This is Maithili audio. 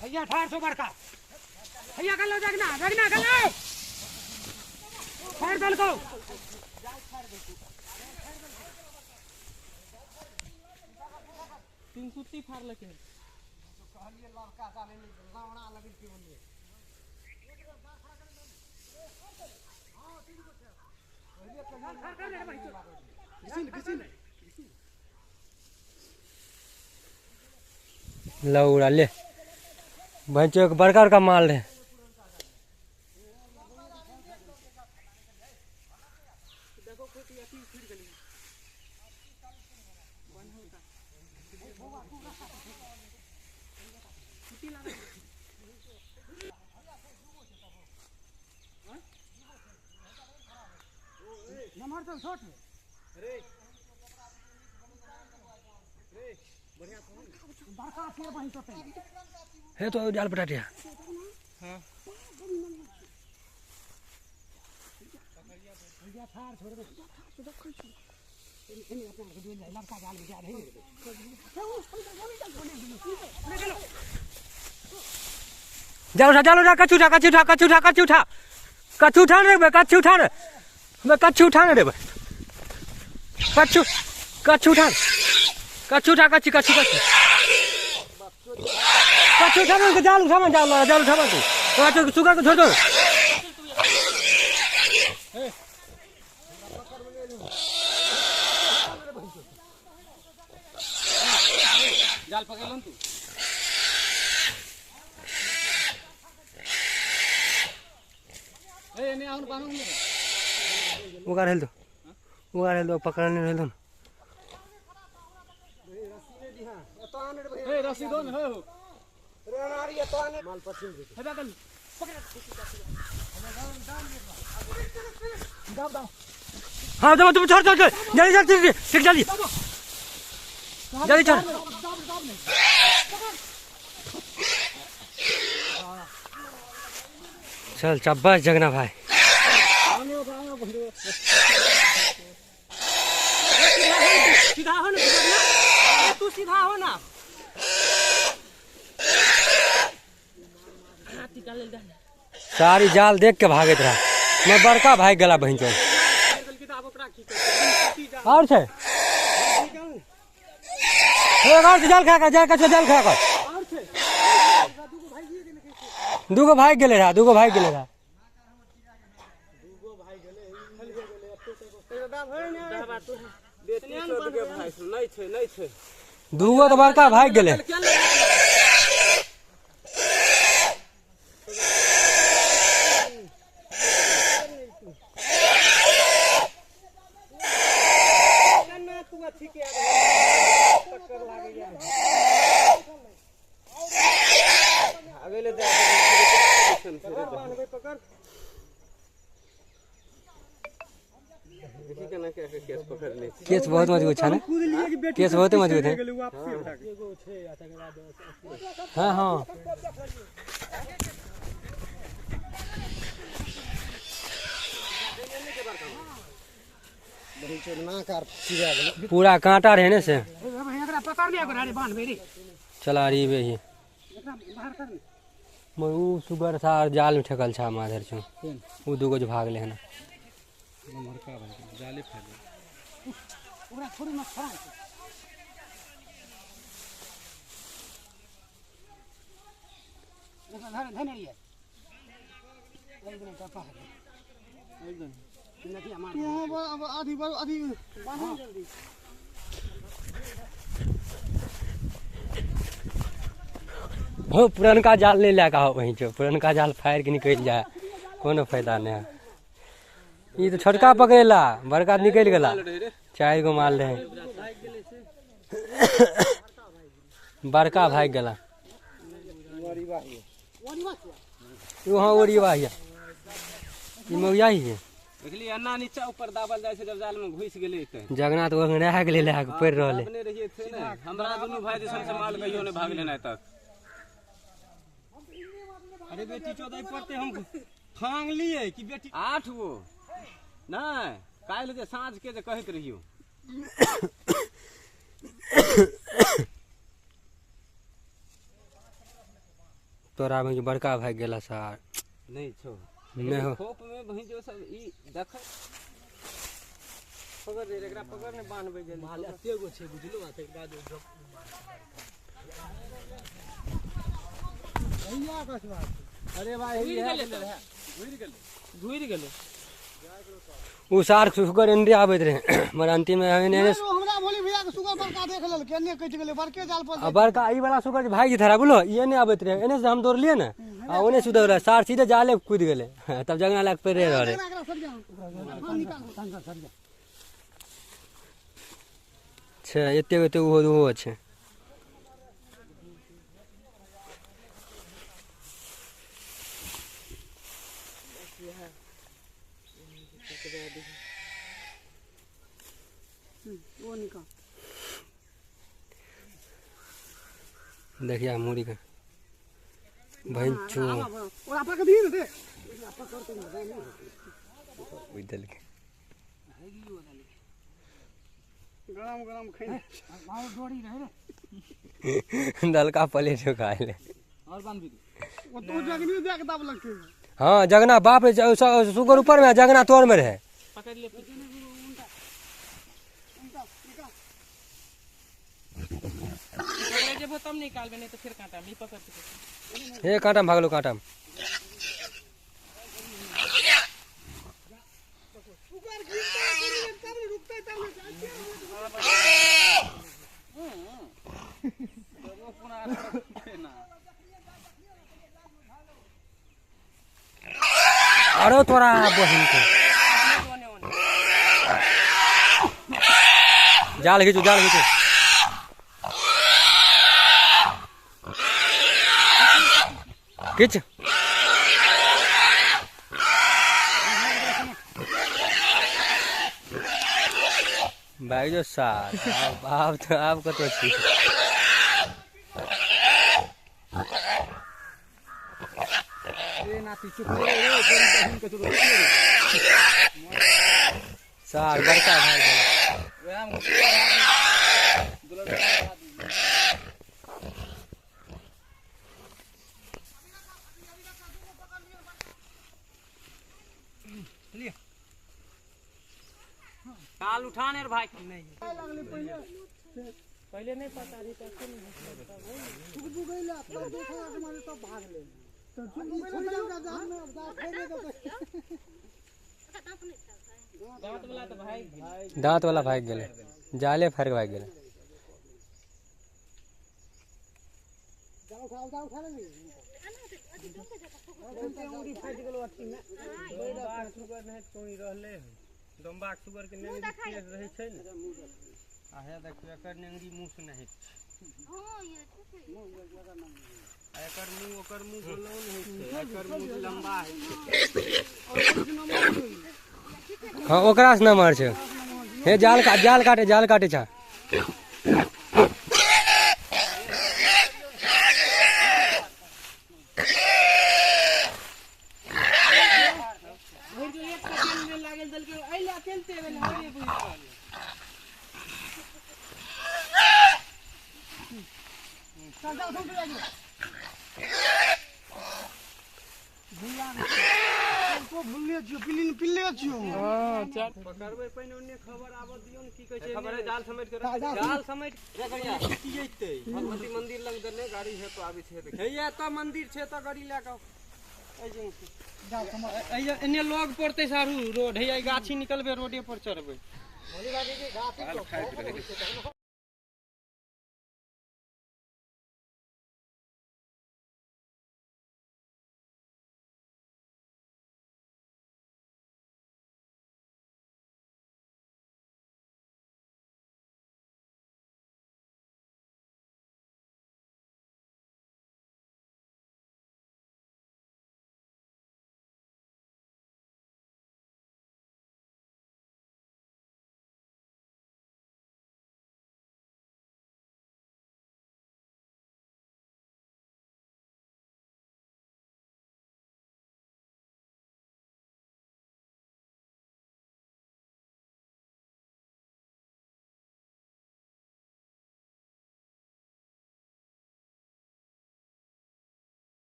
भैया 1800 बड़का भैया कर लो जगना जगना कर लो फाड़ दल को तीन कुत्ती फाड़ लके कहलिए लड़का जाने लावणा लगिन की बोलिए हां तीन को छे पहले कर ले भाई घिसिल घिसिल लौड़ा ले बच्चों के बड़का बड़का माल है। नंबर तो छोट रे रे बढ़िया बड़का शेर बहिन तो है तो जाल पटाटिया। हां भैया थार छोड़ दे तो देखै छी एने अपना के दुन लड़का जाल में जा रही जाओ उठा जाल उठा कछु उठा कछु उठा कछु उठा कछु उठा कछु उठा रे बे कछु उठा रे बे कछु उठा रे बे कछु कछु उठा कछु उठा कछु कछु कछु कछु उठा ना जाल उठा ना जाल जाल उठा ना तू कछु सुगा को छोड़ दो। जाल पकड़ लो तू ए ने आउन बानू उगार हेल दो उगार हेल दो पकड़ने हेल दो ए रस्सी दो न हो रे अनारी तो आने माल पछिन दे हे बगल पकड़ दाब दाब हां दबा तुम छोड़ छोड़ जल्दी जल्दी ठीक जल्दी जल्दी छोड़ चल चब्बस जगना भाई। सीधा हो ना तू सीधा हो ना सारी जाल देख के भागत रहा मैं बड़का भाग गला बहन चल और छे और जाल खा जा कछु जाल खा कर दूगो भाग गेले रहा दूगो भाग गेले रहा दूगो तो बड़का भाग गेले। केस बहुत मजबूत है ना, केस बहुत मजबूत है। हाँ हाँ पूरा कांटा रहे ने से चला रही बे ही उ सुगर था जाल में ठेकल छा माधर छो उ दूगो जो भाग ले है ना जाले फैले ओकरा छोड़ी मत छोड़ा धर धर लिए एकदम टपा एकदम। तू आधी आधी बांधो जल्दी। हो पुरनका जाल नहीं लैके आओ, वहीं जो पुरनका जाल फाड़ के निकल जाए कोनो फायदा नहीं है। ये तो छोटका पकड़ेला, बड़का निकल गला। 4 गो माल रहे, बड़का भाग गला। वहाँ ओरिवा है, ई मौया ही है। देखली अन्ना नीचा ऊपर दाबल जाय छै जब जाल में घुस गेलै त जगना तो रह गेलै लए के पड़ रहलै। अपने रहिए थे ने, हमरा दुनू भाई जैसन से माल कहियो ने भाग लेना तक। अरे बेटी चौदह पड़ते हम फांग लिए कि बेटी 8 गो नहीं काल्हि जे साँझ के जे कहैत रहियो। तोरा में बड़का भाग गेला सार नहीं छो नहीं हो। खोप में भई जो सब ई देख पकड़ रे, एकरा पकड़ ने बांधबे जल्दी। माल एते गो छै बुझलो बात, एक बाद भैया कसबा। अरे भाई घुरि गेलै उ सार सुगर एंडे आबैत रहे मगर अंतिम में एने हमरा बोली भैया के सुगर बड़का देख लेल के एने कटि गेलै बड़के जाल पर। आ बड़का ई वाला सुगर भाग जेत रहा बुझलो, ई एने आबैत रहे, एने से हम दौड़लिए ने आ ओने से दौड़ले सार सीधे जाले कूद गेलै, तब जगना लाग पड़े रहले। छै एते एते ओहो ओहो छै। देखिए मुड़ी का गरम गरम खैने दलका प्लेट खाए ले। और बांध वो तो जगनी देख दाब लगते। हाँ जगना बाप रे, सुगर ऊपर में जगना तोर में रहे। पकड़ ले पकड़ तब निकालबे नहीं तो फिर कांटा में पकड़ के। हे कांटा में भागलो, कांटा में अरे तोरा बहिन के जाल खींचो, जाल खींचो। खींच भाई जो सार आप तो आपको तो अच्छी सार बड़का भाई। काल उठाने रे भाई नहीं पहले नहीं पता रही तो सब भाग ले तो दांत वाला तो भाग दांत वाला भाग गेले, जाले फाड़ के भाग गेले। दम्बाक सुगर के नेंगरी तेज रहे छै ने, आ हे देखियो एकर नेंगरी मुंह से नहि छै। आ एकर मुंह ओकर मुंह गोलौन होइ छै, एकर मुंह लंबा होइ छै। हां ओकरा से नमहर छै। हे जाल का जाल काटे, जाल काटे छा। पकड़बै पहिने ओन्ने खबर आबऽ दियौ ने, की कहै छै खबर जाल समेट के जाल समेट की जैतै। भगवती मंदिर लग दने गाड़ी है तो आबै छै। हैया तऽ मंदिर छै तऽ गाड़ी लए कऽ। एने लग पड़तै सारू रोड, हैया गाछी निकलबै रोडे पर चढ़बै। भोली बाजी के गाछी।